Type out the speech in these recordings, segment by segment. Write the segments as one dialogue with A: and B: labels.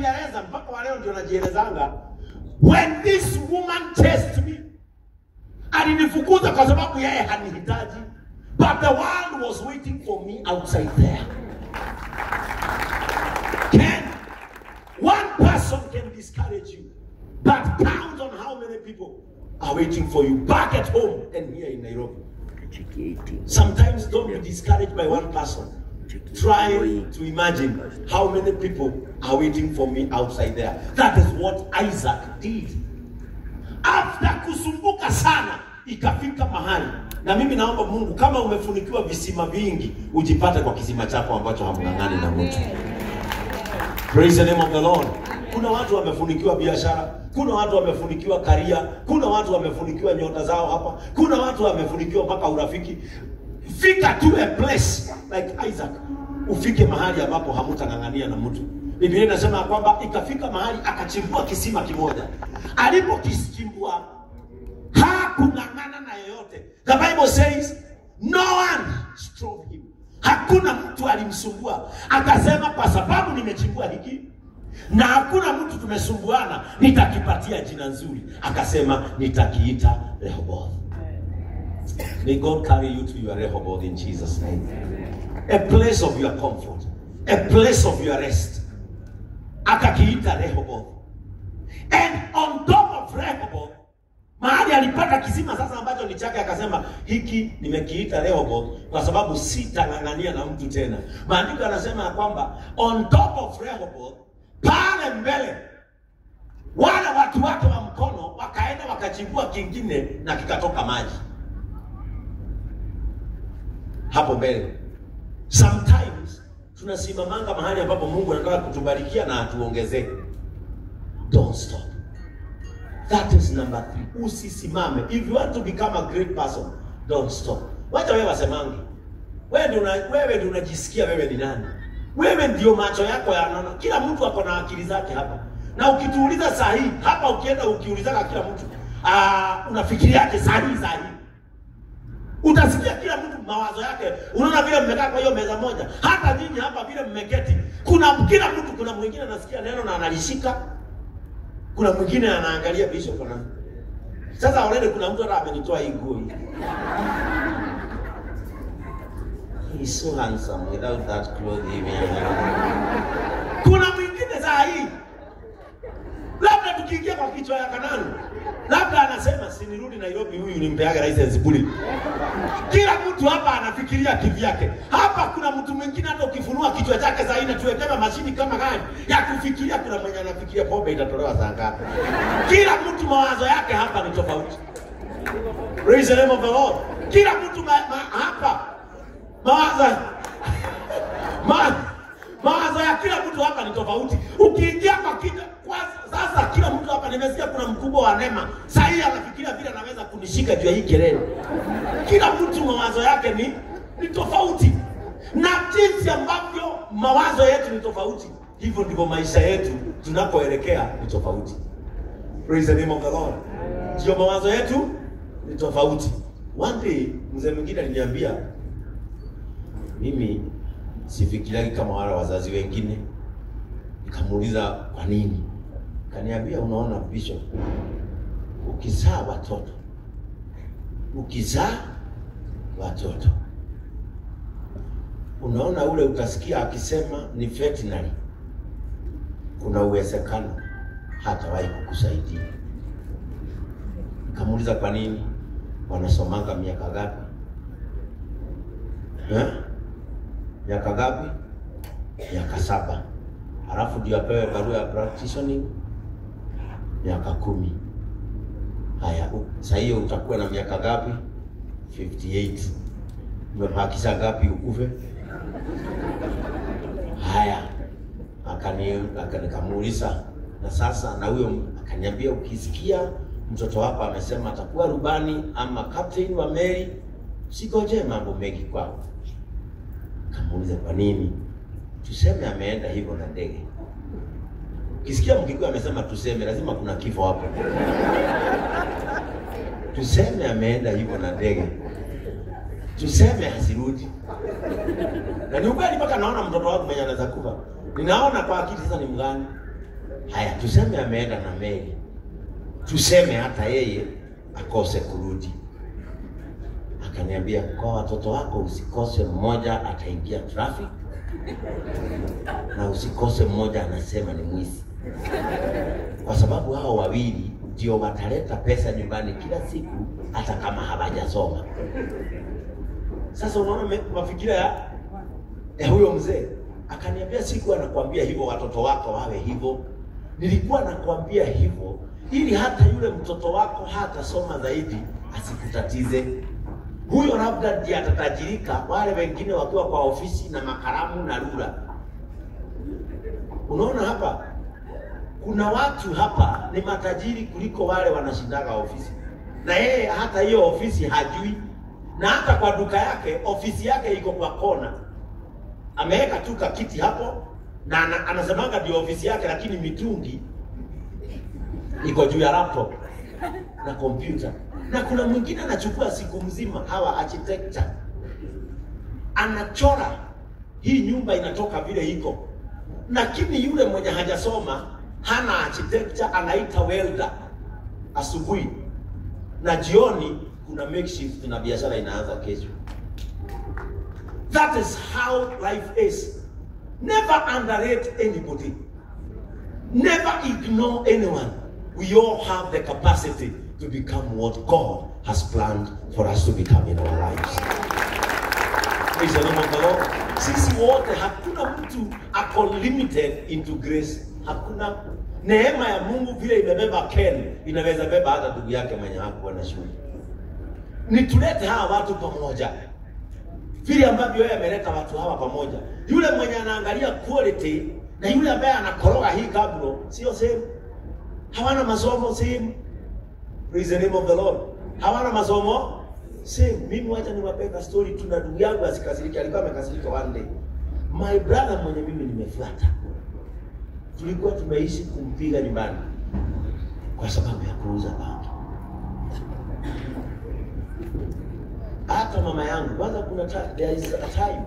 A: Akajieleza mpaka wa leo ndio najielezanga. When this woman chased me, alinifukuza kwa sababu yeye hanihitaji. But the world was waiting for me outside there. Can one person can discourage you, but count on how many people are waiting for you back at home and here in Nairobi. Sometimes don't be discouraged by one person. Try to imagine how many people are waiting for me outside there. That is what Isaac did. After kusumbuka sana, ikafika mahali. Na mimi naomba Mungu, kama umefunikiwa visima vingi, ujipate kwa kisima chako ambacho hamng'ang'ani na mtu. Praise the name of the Lord. Kuna watu wamefunikiwa biashara, kuna watu wamefunikiwa karia, kuna watu wamefunikiwa nyota zao hapa, kuna watu wamefunikiwa mpaka urafiki. Fika to a place like Isaac, ufike mahali ambapo hamutang'ang'ania na mtu. Biblia inasema kwamba ikafika mahali akachimbua kisima kimoja. Alipokichimbua hakung'ang'ana na yeyote. The Bible says no one strove him. Hakuna mtu alimsumbua. Akasema kwa sababu nimechimbua hiki na hakuna mtu tumesumbuana, nitakipatia jina nzuri. Akasema nitakiita Rehoboth. May God carry you to your Rehoboth in Jesus' name. A place of your comfort, a place of your rest. Akakiita Rehoboth. And on top of Rehoboth, mahali alipata kisima sasa ambacho ni chake, akasema hiki nimekiita Rehoboth kwa sababu sitang'ang'ania na mtu tena. Maandiko yanasema ya kwamba on top of Rehoboth, pale mbele wale watu wake wa mkono wakaenda wakachimbua kingine na kikatoka maji hapo mbele. Sometimes tunasimamanga mahali ambapo Mungu anataka kutubarikia na atuongezee. Don't stop. That is number 3. Usisimame. If you want to become a great person, don't stop. Wacha wewe wasemange. Wewe ndio unajisikia wewe ni nani. Wewe ndio macho yako yanaona. Kila mtu ako na akili zake hapa. Na ukituuliza sahihi, hapa ukienda ukiulizaka kila mtu, unafikiriaje sahihi sahihi? Utasikia kila mtu mawazo yake. Unaona vile mmekaa kwa hiyo meza moja. Hata nyinyi hapa vile mmeketi, kuna kila mtu, kuna mwingine anasikia neno na analishika. Kuna mwingine anaangalia bishop na. Sasa already kuna mtu hata amenitoa hii nguo hii. He's so handsome without that clothing. Kuna mwingine saa hii, labda tukiingia kwa kichwa ya Kanani, labda anasema sinirudi Nairobi, huyu nimpeaga license bure. Kila mtu hapa anafikiria kivyake. Hapa kuna mtu mwingine hata ukifunua kichwa chake saa hii na tuwekewe mashini kama gani ya kufikiria, kuna mwenye anafikiria pombe itatolewa saa ngapi. Kila mtu mawazo yake hapa ni tofauti. Praise the name of the Lord. Kila mtu hapa mawazo mawazo ya kila mtu hapa ni tofauti. Ukiingia kwa kichwa sasa, kila mtu hapa, nimesikia kuna mkubwa wa Neema sasa hii anafikiria vile anaweza kunishika juu ya hii kelele. Kila mtu mawazo yake ni tofauti. Na jinsi ambavyo mawazo yetu ni tofauti, hivyo ndivyo maisha yetu tunakoelekea ni tofauti. Praise the name of the Lord. Ndio mawazo yetu ni tofauti. One day mzee mwingine aliniambia, mimi sifikiriagi kama wale wazazi wengine. Nikamuuliza kwa nini? Kaniambia, unaona Bishop, ukizaa watoto, unaona ule utasikia akisema ni veterinary, kuna uwezekano hatawahi kukusaidia. Nikamuuliza kwa nini? Wanasomanga miaka ngapi? Miaka ngapi? Miaka 7. Halafu ndio apewe barua ya practicing miaka 10. Haya, sasa hiyo utakuwa na miaka ngapi? 58. Umebakisha ngapi ukufe? Haya, akanikamuuliza na sasa, na huyo akaniambia ukisikia mtoto wako amesema atakuwa rubani ama captain wa meli, usigoje mambo mengi kwao. Kamuuliza kwa nini? Tuseme ameenda hivyo na ndege. Ukisikia Mkikuyu amesema tuseme, lazima kuna kifo hapo. Tuseme ameenda hivyo na ndege, tuseme hasirudi. Na ni ukweli, mpaka naona mtoto wangu mwenye anaweza kufa. Ninaona kwa akili sasa ni mgani. Haya, tuseme ameenda na meli, tuseme hata yeye akose kurudi. Akaniambia, kwa watoto wako usikose mmoja ataingia traffic, na usikose mmoja anasema ni mwizi, kwa sababu hao wawili ndio wataleta pesa nyumbani kila siku hata kama hawajasoma. Sasa unaona mafikira ya huyo mzee. Akaniambia, siku anakuambia hivyo watoto wako wawe hivyo, nilikuwa nakwambia hivyo ili hata yule mtoto wako hatasoma zaidi asikutatize. Huyo labda ndiye atatajirika, wale wengine wakiwa kwa ofisi na makaramu na rula. Unaona hapa kuna watu hapa ni matajiri kuliko wale wanashindaga ofisi, na yeye hata hiyo ofisi hajui, na hata kwa duka yake ofisi yake iko kwa kona, ameweka tu kakiti hapo na anasemanga ndio ofisi yake, lakini mitungi iko juu ya laptop na kompyuta. Na kuna mwingine anachukua siku mzima, hawa architecture, anachora hii nyumba inatoka vile iko, lakini yule mwenye hajasoma hana architecture, anaita welder asubuhi na jioni kuna makeshift na biashara inaanza kesho. That is how life is. Never underrate anybody. Never ignore anyone. We all have the capacity to become what God has planned for us to become in our lives. Praise the name of the Lord. Sisi wote, hakuna mtu ako limited into grace. Hakuna. Neema ya Mungu vile imebeba Ken, inaweza beba hata ndugu yake mwenye hakuwa na shule. Ni tulete hawa watu pamoja. Vile ambavyo yeye ameleta watu hawa pamoja. Yule mwenye anaangalia quality na yule ambaye anakoroga hii kabro sio same. Hawana masomo same. Praise the name of the Lord. Hawana masomo same. Mimi wacha niwapeka story tu na ndugu yangu asikasirike, alikuwa amekasirika one day. My brother mwenye mimi nimefuata, tulikuwa tumeishi kumpiga nyumbani kwa sababu ya kuuza bangi. Hata mama yangu kwanza, kuna there is a time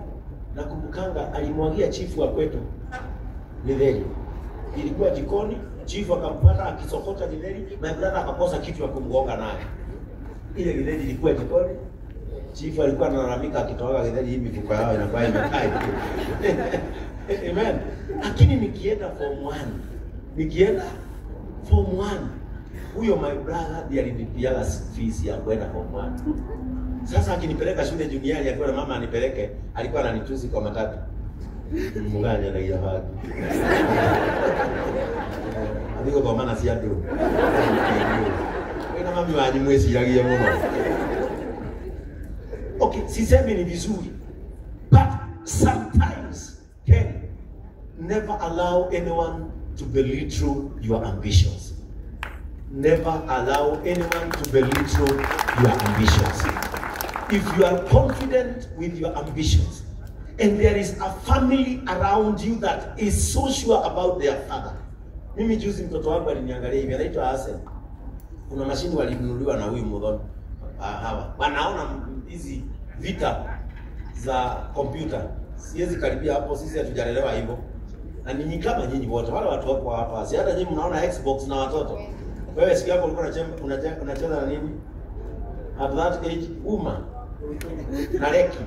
A: nakumbukanga alimwagia chifu wa kwetu githeri. Ilikuwa jikoni, chifu akampata akisokota githeri, my brother akakosa kitu ya kumgonga naye. Ile githeri ilikuwa jikoni, chifu alikuwa analalamika akitoa githeri, hii mifuko yao inakuwa imekaa. Amen. Lakini nikienda form 1, nikienda form 1, huyo my brother ndiye alinipiaga fees ya kwenda form 1. Sasa akinipeleka shule junior, alikuwa na mama anipeleke, alikuwa ananitusi kwa matatu. Munganya na yafaki. Aliko kwa maana si adu. Wewe na mami wanyu mwezi yagia muno. Okay, sisemi ni vizuri. But sometimes can never allow anyone to belittle your ambitions. Never allow anyone to belittle your ambitions. If you are confident with your ambitions, and there is a family around you that is so sure about their father. Mimi juzi mtoto wangu aliniangalia hivi, anaitwa Hassan. Kuna mashini walinunuliwa na huyu mdhoni. Hawa wanaona hizi vita za kompyuta. Siwezi karibia hapo, sisi hatujalelewa hivyo. Na ninyi kama nyinyi wote wale watu wako hapa, si hata nyinyi mnaona Xbox na watoto. Wewe siku yako ulikuwa unacheza na nini? At that age, uma na leki,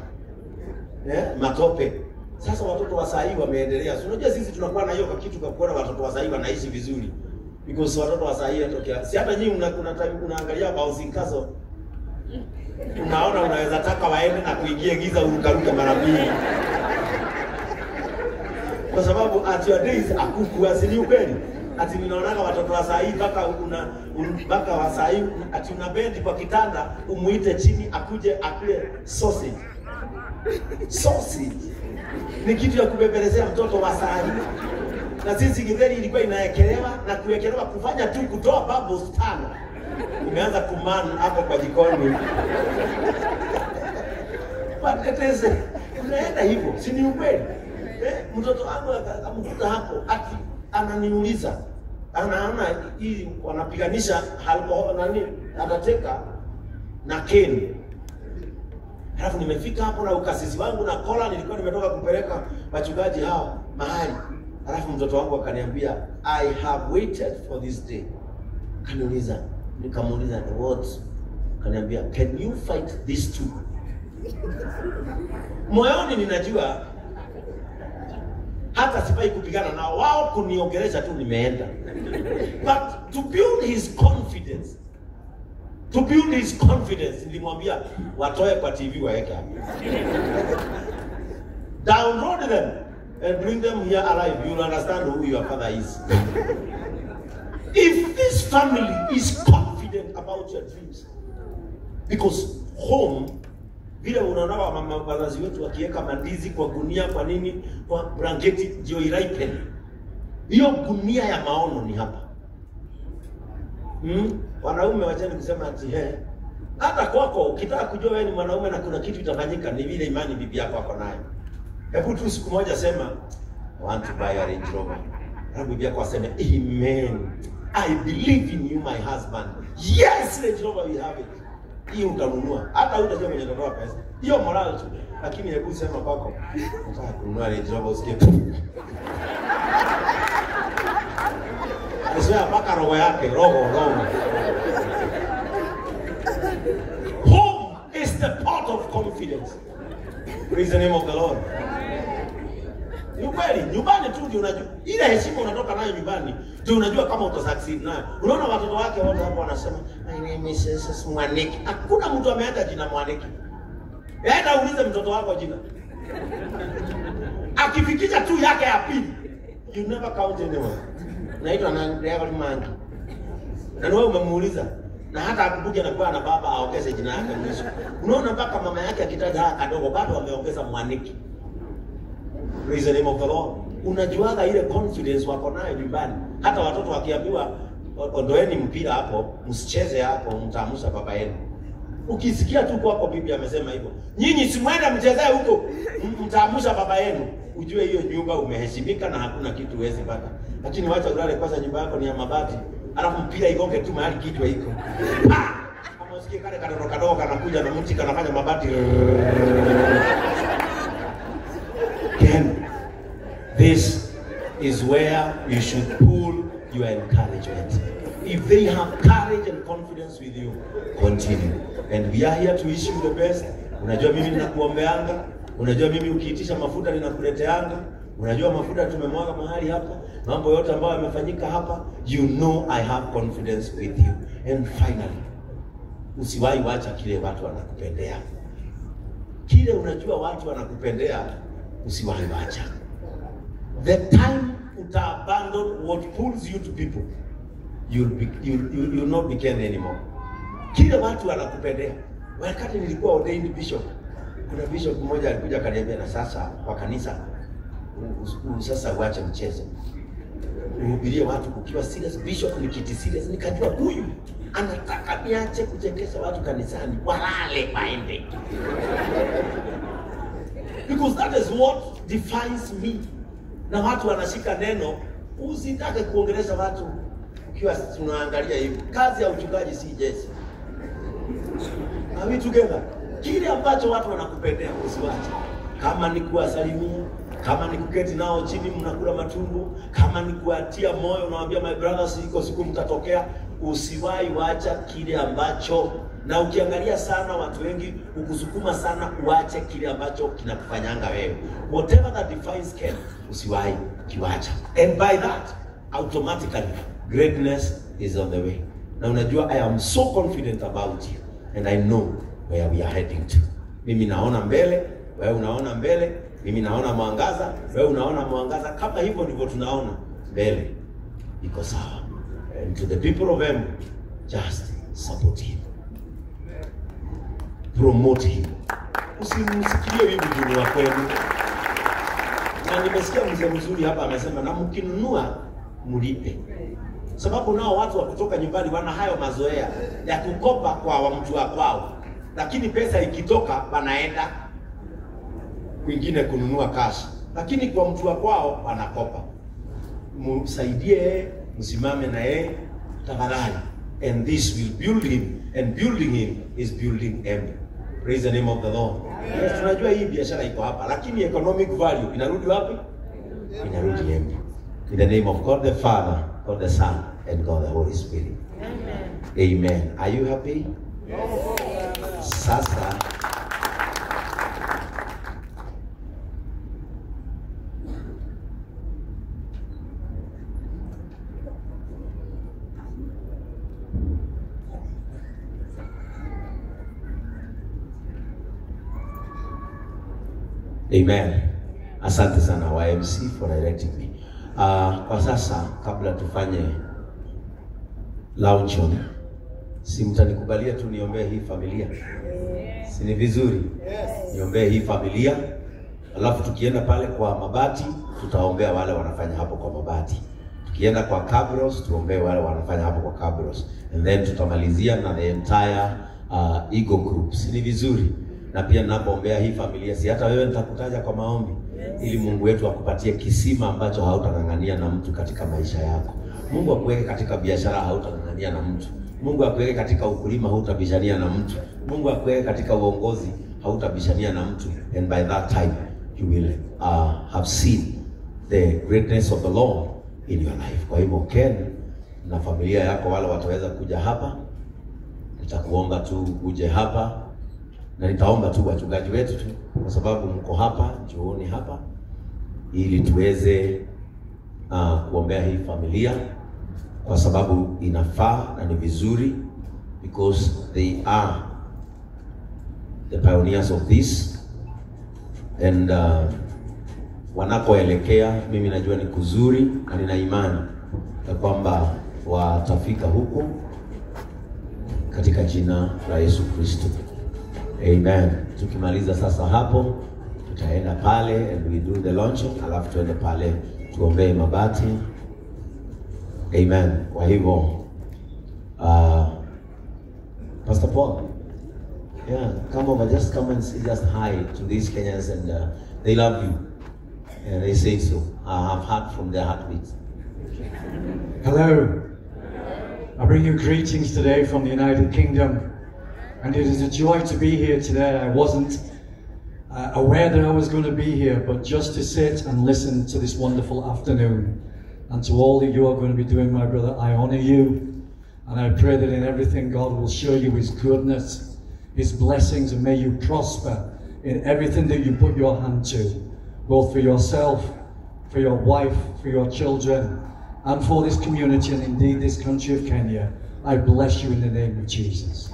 A: matope. Sasa watoto wa saa hii wameendelea. So, unajua sisi tunakuwa na hiyo kitu kwa kuona watoto wa saa hii wanaishi vizuri. Because watoto wa saa hii watokea. Si hata nyinyi unaangalia bouncing castle. Unaona unaweza taka waende na kuingia giza urukaruke mara mbili. Kwa sababu at your days akuku asili ukweli. Ati ninaonaga watoto wa saa hii mpaka mpaka wa saa hii ati una bendi kwa kitanda umuite chini akuje akule sausage. Sausage ni kitu ya kubembelezea mtoto wa saa hii. Na sisi githeri ilikuwa inaekelewa na kuekelewa kufanya tu kutoa bubbles tano. Umeanza kuman hapo kwa jikoni. But it is unaenda hivyo, si ni ukweli? Mtoto wangu akamkuta hapo ati ananiuliza, anaona hii wanapiganisha alcohol nani atateka na Ken. Halafu nimefika hapo na ukasisi wangu na kola, nilikuwa nimetoka kupeleka wachungaji hao mahali. Alafu mtoto wangu akaniambia, I have waited for this day. Kaniuliza, nikamuuliza what? Kaniambia, can you fight these two? Moyoni ninajua hata sifai kupigana nao, wao kuniongelesha tu nimeenda. But to build his confidence, to build his confidence, nilimwambia watoe kwa TV waeke hapa. Download them and bring them here alive. You will understand who your father is. If this family is confident about your dreams, because home, vile unaona mama wazazi wetu wakiweka mandizi kwa gunia, kwa nini, kwa blanketi ndio iripen. Hiyo gunia ya maono ni hapa. Wanaume wacheni kusema ati hata kwako ukitaka kujua wewe ni mwanaume na kuna kitu itafanyika ni vile imani bibi yako ako nayo. Hebu tu siku moja sema I want to buy a Range Rover. Na bibi yako aseme amen. I believe in you my husband. Yes, Range Rover we have it. Hiyo utanunua. Hata hutajua mwenye atatoa pesa. Hiyo moral tu. Lakini hebu sema kwako nataka kununua Range Rover usikie. Sasa mpaka roho yake, roho. Home is the pot of confidence. Praise the name of the Lord. Ni kweli, nyumbani tu ndio unajua. Ile heshima unatoka nayo nyumbani, ndio unajua kama utasucceed nayo. Unaona watoto wake wote hapo wanasema, my name is Mwaniki. Hakuna mtu ameacha jina Mwaniki. Enda uulize mtoto wako jina. Akifikisha tu yake ya pili, you never count anyone. Naitwa Nani Mangi. Na wewe umemuuliza. Na hata akumbuke anakuwa na baba aongeze jina yake mwisho. Unaona mpaka mama yake akitaja kadogo bado ameongeza Mwaniki. Praise the name of the Lord. Unajuaga ile confidence wako nayo nyumbani. Hata watoto wakiambiwa ondoeni mpira hapo, msicheze hapo, mtaamusha baba yenu. Ukisikia tu kwako bibi amesema hivyo, nyinyi si mwende mchezee huko, mtaamusha baba yenu. Ujue hiyo nyumba umeheshimika na hakuna kitu huwezi pata. Lakini wacha ulale kwanza, nyumba yako ni ya mabati, alafu mpira igonge tu mahali kichwa iko. Kama usikie kale kadogo kadogo kanakuja na mti kanafanya mabati. Again, this is where you should pull your encouragement. If they have courage and confidence with you, continue. And we are here to wish you the best. Unajua mimi ninakuombeanga. Unajua mimi ukiitisha mafuta ninakuleteanga. Unajua mafuta tumemwaga mahali hapa, mambo yote ambayo yamefanyika hapa, you know I have confidence with you. And finally, usiwahi wacha kile watu wanakupendea. Kile unajua watu wanakupendea, usiwahi wacha. The time uta abandon what pulls you to people, you'll not be Ken anymore. Kile watu wanakupendea. Wakati nilikuwa ordained bishop, kuna bishop mmoja alikuja akaniambia, na sasa kwa kanisa sasa uache mchezo, uhubirie watu ukiwa serious. Bishop ni kiti serious. Nikajua huyu anataka niache kuchekesha watu kanisani, walale waende, because that is what defines me. Na watu wanashika neno. Usitake kuongelesha watu ukiwa tunaangalia hivi. Kazi ya uchungaji si jesi. Are we together? Kile ambacho watu wanakupendea usiwache. Kama ni kuwasalimia, kama ni kuketi nao chini mnakula matumbo, kama ni kuatia moyo unawaambia my brothers, iko siku mtatokea. Usiwahi wacha kile ambacho, na ukiangalia sana watu wengi ukusukuma sana uache kile ambacho kinakufanyanga wewe. Whatever that defines Ken, usiwahi kiwacha. And by that, automatically greatness is on the way. Na unajua I am so confident about you and I know where we are heading to. Mimi naona mbele, wewe unaona mbele, mimi naona mwangaza, wewe unaona mwangaza. Kama hivyo ndivyo tunaona mbele. Iko sawa. And to the people of Embu, just support him. Promote him. Usimsikilie wivu juu wa kwenu. Na nimesikia mzee mzuri hapa amesema, na mkinunua mlipe. Sababu nao watu wa kutoka nyumbani wana hayo mazoea ya kukopa kwa mtu wa kwao. Lakini pesa ikitoka wanaenda kwingine kununua cash. Lakini kwa mtu wa kwao wanakopa. Msaidie, msimame na yeye tafadhali. And this will build him, and building him is building Embu. Praise the name of the Lord. Yes, tunajua hii biashara iko hapa, lakini economic value inarudi wapi? Inarudi Embu. In the name of God the Father, God the Son, and God the Holy Spirit. Amen. Amen. Are you happy? Yes. Sasa Amen. Asante sana YMC for directing me. Kwa sasa kabla tufanye launch on, si mtanikubalia tu niombee hii familia? Yes. Si ni vizuri? Yes. Niombee hii familia. Alafu tukienda pale kwa mabati, tutaombea wale wanafanya hapo kwa mabati. Tukienda kwa Cabros, tuombee wale wanafanya hapo kwa Cabros. And then tutamalizia na the entire Eagle Group. Si ni vizuri? Na pia ninapoombea hii familia, si hata wewe nitakutaja kwa maombi, ili Mungu wetu akupatie kisima ambacho hautang'ang'ania na mtu katika maisha yako. Mungu akuweke katika biashara, hautang'ang'ania na mtu. Mungu akuweke katika ukulima, hautabishania na mtu. Mungu akuweke katika uongozi, hautabishania na mtu. And by that time you will have seen the greatness of the Lord in your life. Kwa hivyo Ken na familia yako wale wataweza kuja hapa, nitakuomba tu uje hapa. Na nitaomba tu wachungaji wetu tu, kwa sababu mko hapa, njooni hapa ili tuweze kuombea hii familia, kwa sababu inafaa na ni vizuri, because they are the pioneers of this and wanakoelekea mimi najua ni kuzuri, na nina imani ya kwamba watafika huko katika jina la Yesu Kristo. Amen. Tukimaliza sasa hapo, tutaenda pale and we do the launching, alafu tuende pale tuombee mabati. Amen. Kwa hivyo Pastor Paul, yeah, come over, just come and say just hi to these Kenyans, and they love you. And they say so. I have heard from their heartbeats.
B: Hello. I bring you greetings today from the United Kingdom. And it is a joy to be here today. I wasn't aware that I was going to be here, but just to sit and listen to this wonderful afternoon, and to all that you are going to be doing, my brother, I honor you. And I pray that in everything God will show you his goodness, his blessings, and may you prosper in everything that you put your hand to, both for yourself, for your wife, for your children, and for this community, and indeed this country of Kenya. I bless you in the name of Jesus.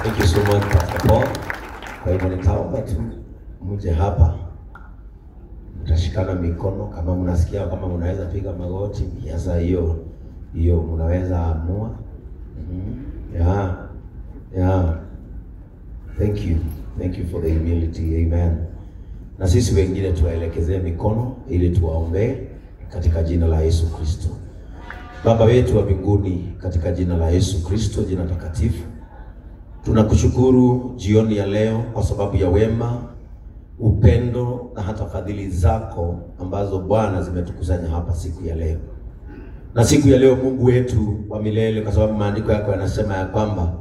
A: Thank you so much, Pastor Paul. Kwa hivyo nitaomba tu mje hapa, mtashikana mikono kama mnasikia, kama mnaweza piga magoti, sasa hiyo hiyo mnaweza amua. Yeah. Yeah. Thank you. Thank you for the humility. Amen. Na sisi wengine tuwaelekezee mikono ili tuwaombee katika jina la Yesu Kristo. Baba wetu wa mbinguni, katika jina la Yesu Kristo, jina takatifu, tunakushukuru jioni ya leo kwa sababu ya wema, upendo na hata fadhili zako ambazo Bwana zimetukusanya hapa siku ya leo. Na siku ya leo Mungu wetu wa milele, kwa sababu maandiko yako yanasema ya kwamba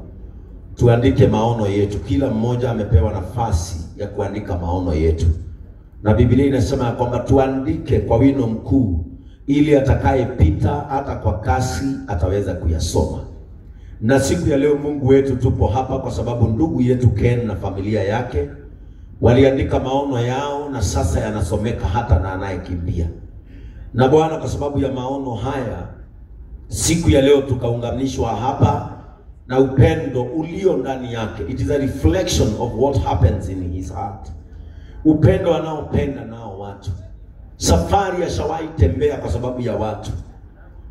A: tuandike maono yetu. Kila mmoja amepewa nafasi ya kuandika maono yetu. Na Biblia inasema ya kwamba tuandike kwa wino mkuu, ili atakayepita hata kwa kasi ataweza kuyasoma. Na siku ya leo Mungu wetu, tupo hapa kwa sababu ndugu yetu Ken na familia yake waliandika maono yao, na sasa yanasomeka hata na anayekimbia. Na Bwana, kwa sababu ya maono haya, siku ya leo tukaunganishwa hapa na upendo ulio ndani yake. It is a reflection of what happens in his heart. Upendo anaopenda nao watu. Safari ashawahi tembea kwa sababu ya watu.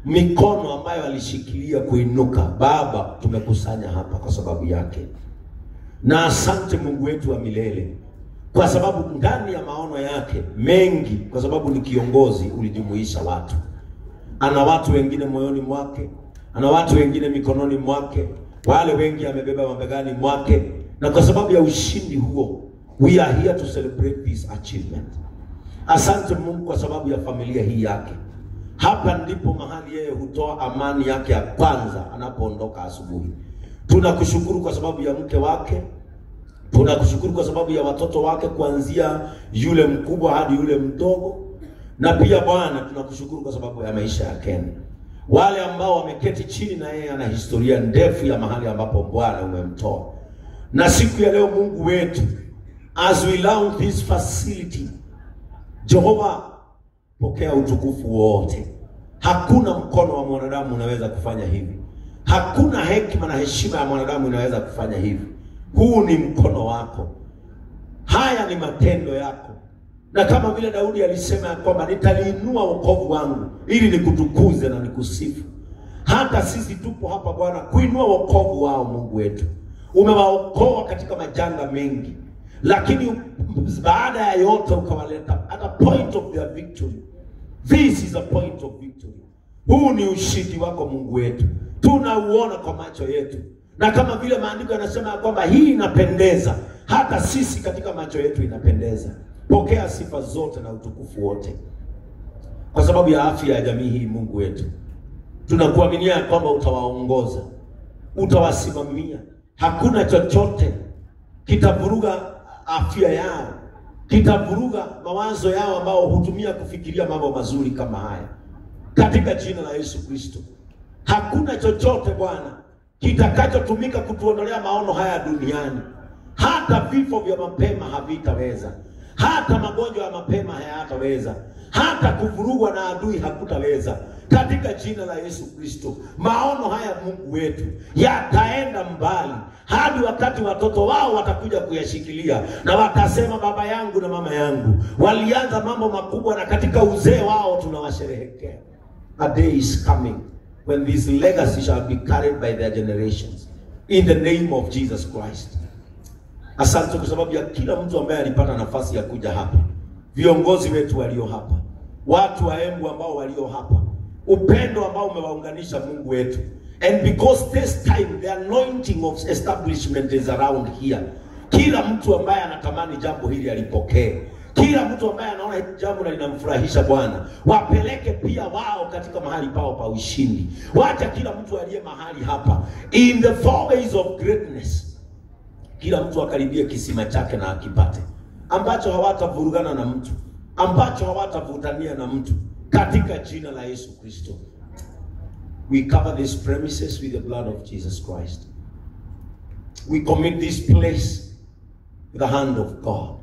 A: Mikono ambayo alishikilia kuinuka, Baba, tumekusanya hapa kwa sababu yake. Na asante Mungu wetu wa milele, kwa sababu ndani ya maono yake mengi, kwa sababu ni kiongozi, ulijumuisha watu. Ana watu wengine moyoni mwake, ana watu wengine mikononi mwake, wale wengi amebeba mabegani mwake. Na kwa sababu ya ushindi huo, we are here to celebrate this achievement. Asante Mungu kwa sababu ya familia hii yake. Hapa ndipo mahali yeye hutoa amani yake ya kwanza anapoondoka asubuhi. Tunakushukuru kwa sababu ya mke wake. Tunakushukuru kwa sababu ya watoto wake, kuanzia yule mkubwa hadi yule mdogo. Na pia Bwana tunakushukuru kwa sababu ya maisha ya Ken. Wale ambao wameketi chini na yeye ana historia ndefu ya mahali ambapo Bwana umemtoa. Na siku ya leo Mungu wetu, as we launch this facility, Jehova, pokea utukufu wote. Hakuna mkono wa mwanadamu unaweza kufanya hivi. Hakuna hekima na heshima ya mwanadamu inaweza kufanya hivi. Huu ni mkono wako. Haya ni matendo yako. Na kama vile Daudi alisema ya kwamba nitaliinua wokovu wangu ili nikutukuze na nikusifu. Hata sisi tupo hapa Bwana kuinua wokovu wao Mungu wetu. Umewaokoa katika majanga mengi, lakini baada ya yote ukawaleta at a point of their victory. This is a point of victory. Huu ni ushindi wako Mungu wetu. Tunauona kwa macho yetu. Na kama vile maandiko yanasema ya kwamba hii inapendeza, hata sisi katika macho yetu inapendeza. Pokea sifa zote na utukufu wote. Kwa sababu ya afya ya jamii hii Mungu wetu, tunakuaminia kwamba utawaongoza, utawasimamia. Hakuna chochote kitavuruga afya yao, kitavuruga mawazo yao ambao hutumia kufikiria mambo mazuri kama haya. Katika jina la Yesu Kristo, hakuna chochote Bwana kitakachotumika kutuondolea maono haya duniani. Hata vifo vya mapema havitaweza, hata magonjwa ya mapema hayataweza, hata kuvurugwa na adui hakutaweza. Katika jina la Yesu Kristo, maono haya Mungu wetu yataenda mbali hadi wakati watoto wao watakuja kuyashikilia na watasema, baba yangu na mama yangu walianza mambo makubwa, na katika uzee wao tunawasherehekea. A day is coming when this legacy shall be carried by their generations. In the name of Jesus Christ. Asante kwa sababu ya kila mtu ambaye alipata nafasi ya kuja hapa, viongozi wetu walio hapa, watu wa Embu ambao walio hapa, upendo ambao umewaunganisha Mungu wetu. And because this time the anointing of establishment is around here, kila mtu ambaye anatamani jambo hili alipokee. Kila mtu ambaye anaona hili jambo na linamfurahisha Bwana, wapeleke pia wao katika mahali pao pa ushindi. Wacha kila mtu aliye mahali hapa, in the four ways of greatness, kila mtu akaribie kisima chake na akipate, ambacho hawatavurugana na mtu, ambacho hawatavutania na mtu, katika jina la Yesu Kristo. We cover these premises with the blood of Jesus Christ. We commit this place with the hand of God.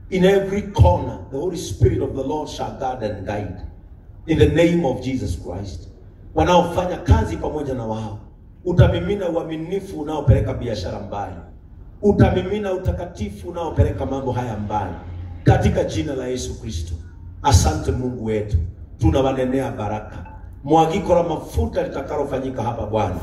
A: In every corner, the Holy Spirit of the Lord shall guard and guide. In the name of Jesus Christ. Wanaofanya kazi pamoja na wao, utamimina uaminifu unaopeleka biashara mbali. Utamimina utakatifu unaopeleka mambo haya mbali. Katika jina la Yesu Kristo. Asante Mungu wetu. Tunawanenea baraka. Mwagiko la mafuta litakalofanyika hapa Bwana,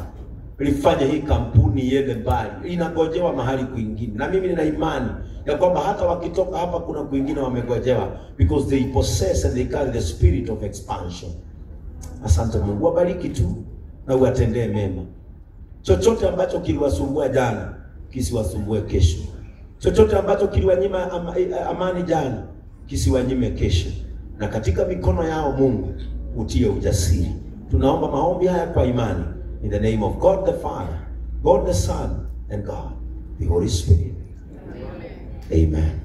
A: lifanye hii kampuni iende mbali. Inangojewa mahali kwingine. Na mimi nina imani ya kwamba hata wakitoka hapa kuna kwingine wamegojewa, because they possess and they carry the spirit of expansion. Asante Mungu, wabariki tu na uwatendee mema. Chochote ambacho kiliwasumbua jana kisiwasumbue kesho. Chochote ambacho kiliwanyima amani jana kisiwanyime kesho. Na katika mikono yao Mungu utie ujasiri. Tunaomba maombi haya kwa imani. In the name of God the Father, God the Son, and God the Holy Spirit. Amen. Amen.